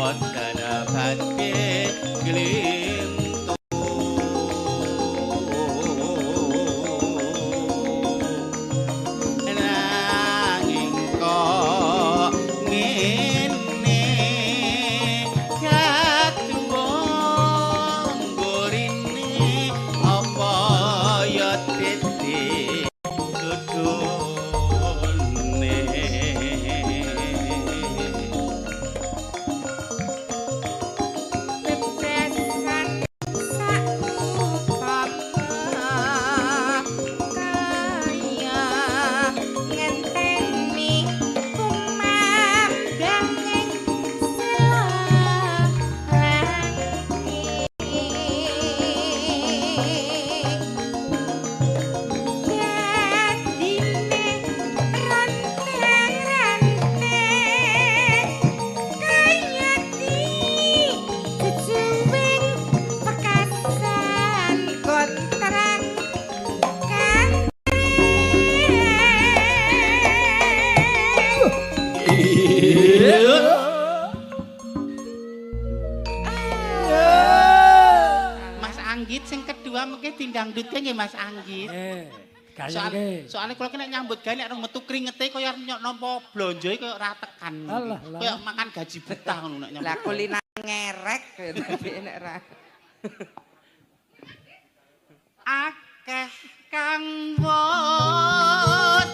boten badhe glintu nanging kok ngene kaduwung burine apa ya dadi dudune. Bebesan saupama kaya ngenteni kumandhanging selangit. Dadine ranteng-ranteng kaya dijejuwing pekasan kontrang kantreng. Mas Anggit sing kedua mungkin dindangdutke nggih Mas Anggit. Gayengke. Soale kula ki nek nyambut gawe nek rong metu kringete kaya nyok nampa blonjoe kaya ora tekan. Alah, alah. Kaya makan gaji buta ngono nek nyambut. Lah kulina ngerek dadi nek ra. Akeh kang wot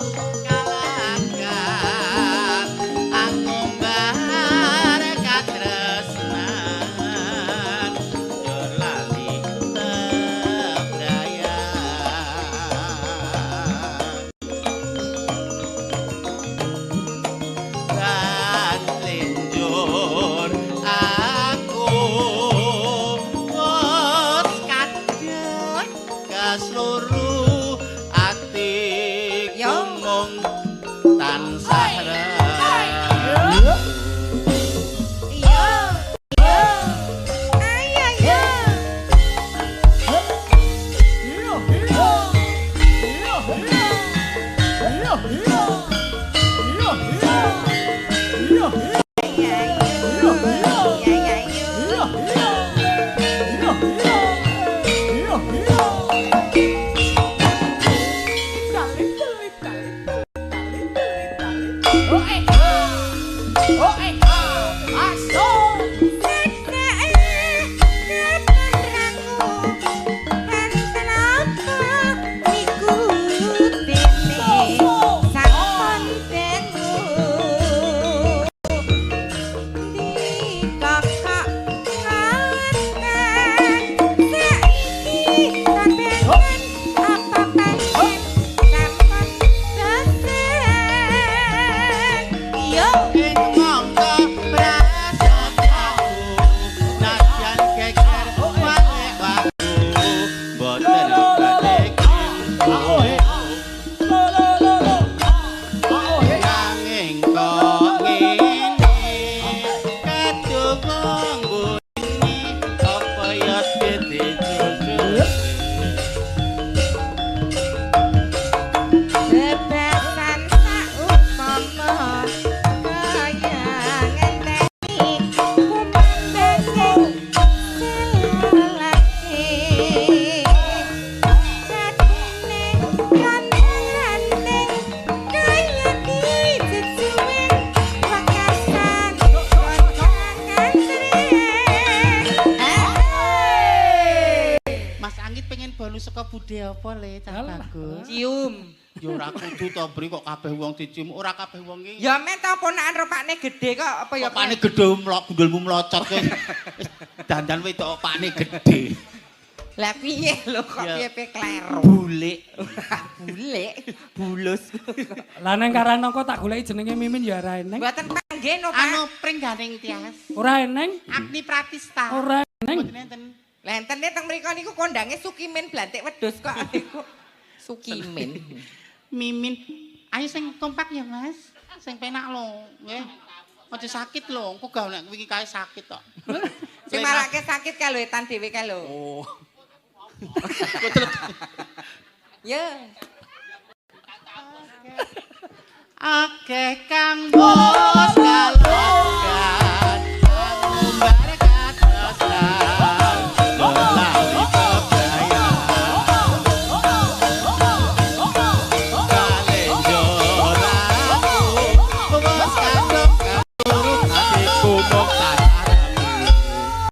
kalagan angumbar katresnan yo lali tebrayan lan lenjur aku wis kadhek kasluru atiku Yo. mung tansah Yo. Yo. Ayo yo. Ayo yo. Ayo yo. Yo. Ing mangka prasajaku nadyan geger wale waku boten badhe nanging kok ngene kaduwung burine apa ya dadi jujur. Bebasan saupama kaya ngenteni kumandhanging selake. Dadine ranteng-ranteng kaya dijejuwing wekasan kontrang kantreng. Mas Anggit pengen bonus saka budhe apa le cah Alah. bagus? Cium. Ya ora kudu to Bri kok kabeh wong dicium, ora kabeh wong iki. Ya men ta ponakan ropakne gedhe kok apa ya? Pakne gedhe mlok gundulmu mlocot kowe. Wis dandan wedok pakne gedhe. Lah piye lho kok Ya. piye-piye kleru. Bulik. Bulik, bulus. Lah nang Karanongko tak goleki jenenge Mimin ya ora eneng. Mboten panggen no, Pak. Anu pringganing tias. Ora eneng. Agni Pratista. Ora eneng. Mboten enten. Lah enten teng mriku niku kondange Sukimin blantik wedhus kok niku. Sukimin. Mimin. Ayo sing kompak ya, Mas. Sing penak lho, nggih. Aja sakit lho, engko gak nek wingi kae sakit tok. Sing marake sakit kae lho etan dhewe kae lho. Oh. Ya. Akeh kang wis kalon.